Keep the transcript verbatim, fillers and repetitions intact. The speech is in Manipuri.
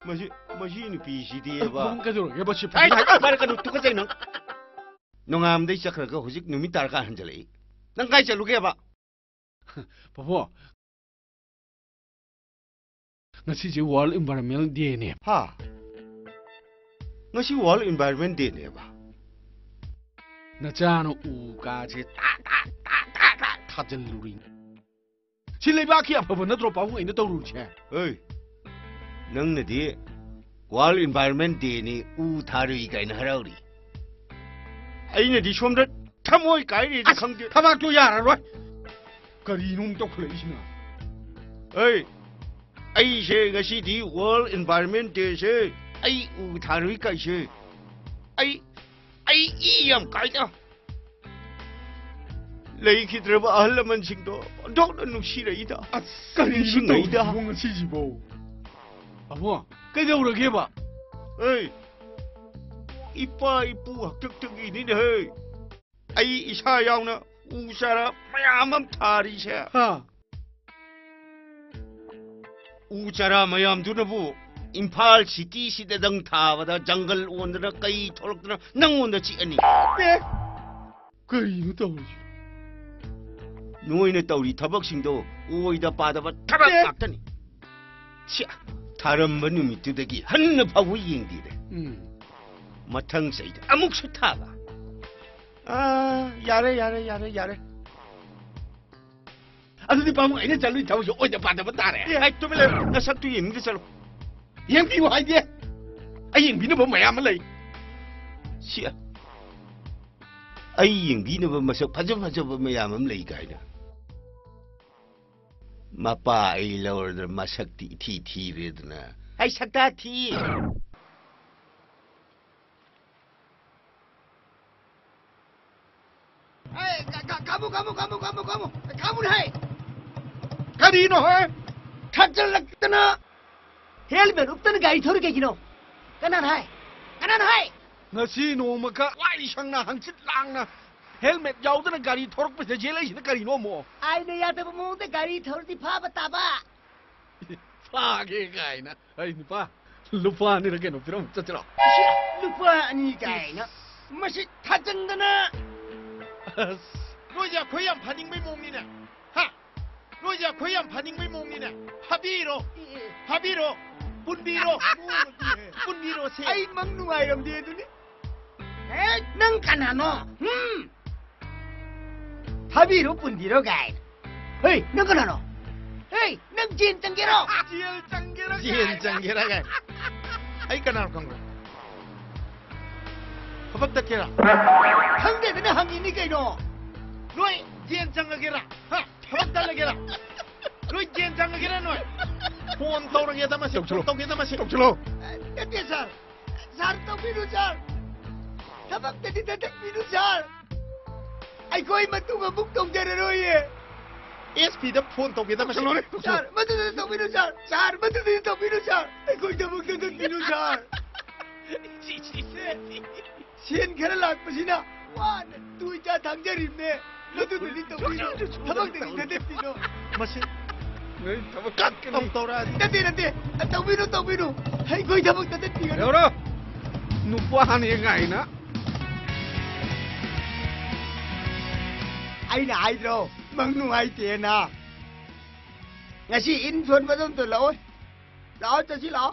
ꯃꯁꯤ, ꯃꯁꯤ ꯅꯨꯄꯤꯁꯤꯗꯤꯕ꯫ ꯄꯥꯕꯨꯡ, ꯀꯩꯗꯧꯔꯒꯦꯕ ꯁꯤ? ꯑꯩ ꯍꯥꯏ-, ꯍꯥꯏ-, ꯍꯥꯏꯔꯛꯀꯅꯨ, ꯇꯨꯀꯠꯆꯩ ꯅꯪ꯫ ꯅꯣꯡꯉꯥꯝꯗꯩ ꯆꯠꯈ꯭ꯔꯒ ꯍꯧꯖꯤꯛ ꯅꯨꯃꯤꯠ ꯇꯥꯔꯀꯥꯟ ꯍꯟꯖꯜꯂꯛꯏ꯫ ꯅꯪ ꯀꯥꯏ ꯆꯠꯂꯨꯒꯦꯕ? ꯄꯥꯕꯨꯡ, ꯉꯁꯤꯁꯦ World Environment Dayꯅꯦ꯫ ꯍꯥ? ꯉꯁꯤ World Environment Dayꯅꯦꯕ? ꯅꯆꯥꯅ ꯎ ꯀꯥꯁꯦ ꯇꯥꯛ, ꯇꯥꯛ, ꯇꯥꯛ, ꯇꯥꯛ, ꯇꯥꯛ ꯊꯥꯖꯤꯜꯂꯨꯔꯤ꯫ ꯁꯤ ꯂꯩꯕꯥꯛꯀꯤ ꯑꯐꯕ ꯅꯠꯇ꯭ꯔꯣ, ꯄꯥꯕꯨꯡ, ꯑꯩꯅ ꯇꯧꯔꯨꯔꯤꯁꯦ? ꯑꯦ, ꯅꯪꯅꯗꯤ World Environment Dayꯅꯤ, ꯎ ꯊꯥꯔꯨꯏ ꯀꯥꯏꯅ ꯍꯔꯥꯎꯔꯤ꯫ ꯑꯩꯅꯗꯤ ꯁꯣꯝꯗ ꯊꯃꯣꯏ ꯀꯥꯏꯔꯤꯁꯦ ꯑꯁ, ꯈꯪꯗꯦ꯫ ꯊꯕꯥꯛꯇꯣ ꯌꯥꯔꯔꯣꯏ꯫ ꯀꯔꯤꯅꯣ ꯑꯃꯨꯛ ꯇꯧꯈꯠꯂꯛꯏꯁꯤꯅ? ꯑꯩ, ꯑꯩꯁꯦ ꯉꯁꯤꯗꯤ World Environment Dayꯁꯦ, ꯑꯩ ꯎ ꯊꯥꯔꯨꯏ ꯀꯥꯏꯁꯦ, ꯑꯩ, ꯑꯩ ꯏ ꯌꯥꯝ ꯀꯥꯏꯗ꯫ ꯂꯩꯈꯤꯗ꯭ꯔꯕ ꯑꯍꯜ ꯂꯃꯟꯁꯤꯡꯗꯣ ꯑꯣꯟꯊꯣꯛꯅ ꯅꯨꯡꯁꯤꯔꯛꯏꯗ꯫ ꯑꯁ, ꯀꯔꯤꯅꯣ ꯅꯤꯡꯁꯤꯡꯉꯛꯏꯗ꯫ ꯇꯧꯔꯤꯁꯤꯕꯣ ꯉꯁꯤꯁꯤꯕꯣ? ꯑꯕꯣ, ꯀꯩꯗꯧꯔꯒꯦꯕ? ꯑꯩ, ꯏꯄꯥ ꯏꯄꯨ ꯍꯥꯛꯇꯛꯇꯒꯤꯅꯤꯅꯦꯍꯦ꯫ ꯑꯩ ꯏꯁꯥ ꯌꯥꯎꯅ ꯎ ꯆꯥꯔꯥ ꯃꯌꯥꯝ ꯑꯃ ꯊꯥꯔꯤꯁꯦ꯫ ꯍꯥ? ꯎ ꯆꯥꯔꯥ ꯃꯌꯥꯝꯗꯨꯅꯕꯨ ꯏꯝꯐꯥꯜ ꯁꯤꯇꯤꯁꯤꯗꯗꯪ ꯊꯥꯕꯗ ꯖꯪꯒꯜ ꯑꯣꯟꯗꯅ ꯀꯩ ꯊꯣꯛꯂꯛꯇꯅ ꯅꯪꯉꯣꯟꯗ ꯆꯤꯛꯑꯅꯤ꯫ ꯑꯦ? ꯀꯔꯤꯅꯣ ꯇꯧꯔꯤꯁꯤ? ꯅꯣꯏꯅ ꯇꯧꯔꯤ ꯊꯕꯛꯁꯤꯡꯗꯣ ꯑꯣꯏꯗ ꯄꯥꯗꯕ ꯊꯕꯛ ꯑꯦ? ꯉꯥꯛꯇꯅꯤ꯫ ꯁꯤ ꯊꯥꯔꯝꯕ ꯅꯨꯃꯤꯠꯇꯨꯗꯒꯤ ꯍꯟꯅ ꯐꯥꯎꯕ ꯌꯦꯡꯗꯦꯅꯦ꯫ ꯎꯝ꯫ ꯃꯊꯪ ꯆꯍꯤꯗ ꯑꯃꯨꯛꯁꯨ ꯊꯥꯕ꯫ ꯑꯥ, ꯌꯥꯔꯦ, ꯌꯥꯔꯦ, ꯌꯥꯔꯦ, ꯌꯥꯔꯦ꯫ ꯑꯗꯨꯗꯤ ꯄꯥꯕꯨꯡ, ꯑꯩꯅ ꯆꯠꯂꯨꯏ ꯊꯕꯛꯁꯦ ꯑꯣꯏꯗ ꯄꯥꯗꯕ ꯇꯥꯔꯦ꯫ ꯑꯦ, ꯑꯩ ꯇꯨꯃꯤꯟ ꯂꯩꯌꯨ꯫ ꯅꯁꯛꯇꯨ ꯌꯦꯡꯅꯤꯡꯗꯦ, ꯆꯠꯂꯨ꯫ ꯌꯦꯡꯕꯤꯌꯨ ꯍꯥꯏꯗꯦ꯫ ꯑꯩ ꯌꯦꯡꯕꯤꯅꯕ ꯃꯌꯥꯝ ꯑꯃ ꯂꯩ꯫ ꯁꯤ, ꯑꯩ ꯌꯦꯡꯕꯤꯅꯕ ꯃꯁꯛ ꯐꯖ ꯐꯖꯕ ꯃꯌꯥꯝ ꯑꯃ ꯂꯩ ꯀꯥꯏꯅ꯫ ꯃꯄꯥ ꯑꯩ ꯂꯧꯔꯗꯅ ꯃꯁꯛꯇꯤ ꯏꯊꯤ ꯊꯤꯔꯦꯗꯅ꯫ ꯑꯩ ꯁꯛꯇꯥ ꯊꯤ꯫ ꯑꯦ, ꯀ-, ꯀ-, ꯀꯥꯃꯨ, ꯀꯥꯃꯨ, ꯀꯥꯃꯨ, ꯀꯥꯃꯨ, ꯀꯥꯃꯨ, ꯀꯥꯃꯨꯅꯦ ꯍꯦ! ꯀꯔꯤꯅꯣ ꯍꯦ? ꯊꯛꯆꯜꯂꯛꯇꯅ ꯍꯦꯜꯃꯦꯠ ꯎꯞꯇꯅ ꯒꯥꯔꯤ ꯊꯧꯔꯤ ꯀꯩꯒꯤꯅꯣ? ꯀꯅꯥꯅ ꯍꯥꯏ? ꯀꯅꯥꯅ ꯍꯥꯏ? ꯉꯁꯤ ꯅꯣꯡꯃꯈꯛ ꯋꯥꯏ ꯁꯪꯅ ꯍꯪꯆꯤꯠ ꯂꯥꯡꯅ ꯍꯦꯜꯃꯦꯠ ꯌꯥꯎꯗꯅ ꯒꯥꯔꯤ ꯊꯧꯔꯛꯄꯁꯤꯗ ꯌꯦꯠꯂꯛꯏꯁꯤꯅ ꯀꯔꯤꯅꯣ ꯑꯃꯨꯛ? ꯑꯥꯏꯟꯅ ꯌꯥꯗꯕ ꯃꯑꯣꯡꯗ ꯒꯥꯔꯤ ꯊꯧꯔꯗꯤ ꯐꯥꯕ ꯇꯥꯕ꯫ ꯐꯥꯒꯦ ꯀꯥꯏꯅ꯫ ꯑꯩ ꯅꯨꯄꯥ, ꯂꯨꯄꯥ ꯑꯅꯤꯔ ꯀꯩꯅꯣ ꯄꯤꯔꯝ ꯆꯠꯁꯤꯔꯣ? ꯂꯨꯄꯥ ꯑꯅꯤ ꯀꯥꯏꯅ꯫ ꯃꯁꯤ ꯊꯥꯖꯟꯗꯅ꯫ ꯑꯁ꯫ ꯅꯣꯏꯁꯦ ꯑꯩꯈꯣꯏ ꯌꯥꯝ ꯐꯅꯤꯡꯕꯩ ꯃꯑꯣꯡꯅꯤꯅꯦ꯫ ꯍꯥ? ꯅꯣꯏꯁꯦ ꯑꯩꯈꯣꯏ ꯌꯥꯝ ꯐꯅꯤꯡꯕꯩ ꯃꯑꯣꯡꯅꯤꯅꯦ꯫ ꯐꯥꯕꯤꯔꯣ꯫ ꯐꯥꯕꯤꯔꯣ꯫ ꯄꯨꯟꯕꯤꯔꯣ꯫ ꯄꯨꯟꯕꯤꯔꯣꯁꯦ꯫ ꯑꯩ ꯃꯪ ꯅꯨꯡꯉꯥꯏꯔꯝꯗꯦ ꯑꯗꯨꯅꯤ꯫ ꯍꯦ, ꯅꯪ ꯀꯅꯥꯅꯣ? ꯍꯨꯝ? ꯐꯥꯕꯤꯔꯣ, ꯄꯨꯟꯕꯤꯔꯣ ꯀꯥꯏꯅ꯫ ꯍꯦ, ꯅꯪ ꯀꯅꯥꯅꯣ? ꯍꯦ, ꯅꯪ ꯖꯦꯟ ꯆꯪꯒꯦꯔꯣ? ꯖꯦꯜ ꯆꯪꯒꯦꯔꯥ ꯖꯦꯟ ꯀꯥꯏꯅ꯫ ꯆꯪꯒꯦꯔꯥ ꯀꯥꯏꯅ꯫ ꯑꯩ ꯀꯅꯥꯅꯣ ꯈꯪꯕ꯭ꯔꯥ? ꯊꯕꯛ ꯇꯠꯀꯦꯔꯥ? ꯈꯪꯗꯦꯗꯅ ꯍꯪꯉꯤꯅꯤ ꯀꯩꯅꯣ꯫ ꯅꯣꯏ ꯖꯦꯟ ꯆꯪꯉꯒꯦꯔꯥ? ꯍꯥ? ꯊꯕꯛ ꯇꯠꯂꯒꯦꯔꯥ? ꯅꯣꯏ ꯖꯦꯟ ꯆꯪꯉꯒꯦꯔꯥ ꯅꯣꯏ? ꯐꯣꯟ ꯇꯧꯔꯒꯦꯗ ꯃꯁꯤ, ꯇꯧꯁꯤꯜꯂꯣ꯫ ꯐꯣꯟ ꯇꯧꯒꯦꯗ ꯃꯁꯤ꯫ ꯇꯧꯁꯤꯜꯂꯣ꯫ ꯅꯠꯇꯦ ꯁꯥꯔ꯫ ꯁꯥꯔ, ꯇꯧꯕꯤꯅꯨ ꯁꯥꯔ꯫ ꯊꯕꯛꯇꯗꯤ ꯊꯥꯗꯠꯄꯤꯅꯨ ꯁꯥꯔ꯫ ꯑꯩꯈꯣꯏ ꯃꯇꯨꯡ ꯑꯃꯨꯛ ꯇꯧꯖꯔꯔꯣꯏꯌꯦ꯫ ꯑꯦꯁ ꯄꯤꯗ ꯐꯣꯟ ꯇꯧꯒꯦꯗ ꯃꯁꯤ꯫ ꯇꯧꯁꯤꯜꯂꯣꯅꯦ, ꯇꯧꯁꯤꯜꯂꯣ꯫ ꯁꯥꯔ, ꯃꯗꯨꯗ ꯇꯧꯕꯤꯅꯨ ꯁꯥꯔ꯫ ꯁꯥꯔ, ꯃꯗꯨꯗ ꯇꯧꯕꯤꯅꯨ ꯁꯥꯔ꯫ ꯑꯩꯈꯣꯏ ꯊꯕꯛ ꯊꯥꯗꯠꯄꯤꯅꯨ ꯁꯥꯔ꯫ ꯁꯦꯟ ꯈꯔ ꯂꯥꯛꯄꯁꯤꯅ ꯋꯥꯅ ꯇꯨꯏ ꯆꯥ ꯊꯥꯡꯖꯔꯤꯕꯅꯦ꯫ ꯃꯗꯨꯗꯗꯤ ꯇꯧꯕꯤꯅꯨ꯫ ꯊꯕꯛꯇꯗꯤ ꯊꯥꯗꯠꯄꯤꯅꯨ꯫ ꯃꯁꯤ ꯅꯣꯏ ꯊꯕꯛ ꯀꯠ ꯀꯠꯀꯅꯤ꯫ ꯑꯃꯨꯛ ꯇꯧꯔꯛꯑꯗꯤ꯫ ꯅꯠꯇꯦ, ꯅꯠꯇꯦ꯫ ꯇꯧꯕꯤꯅꯨ, ꯇꯧꯕꯤꯅꯨ꯫ ꯑꯩꯈꯣꯏ ꯊꯕꯛ ꯊꯥꯗꯠꯄꯤꯒꯅꯨ꯫ ꯌꯧꯔꯣ꯫ ꯅꯨꯄꯥꯅꯦ ꯀꯥꯏꯅ꯫ ꯑꯩꯅ ꯍꯥꯏꯗ꯭ꯔꯣ, ꯃꯪ ꯅꯨꯡꯉꯥꯏꯇꯦꯅ꯫ ꯉꯁꯤ ꯏꯟ ꯁꯣꯟꯕꯗꯣ ꯑꯝꯇ ꯂꯥꯛꯑꯣ꯫ ꯂꯥꯛꯑꯣ, ꯆꯠꯁꯤ ꯂꯥꯛꯑꯣ꯫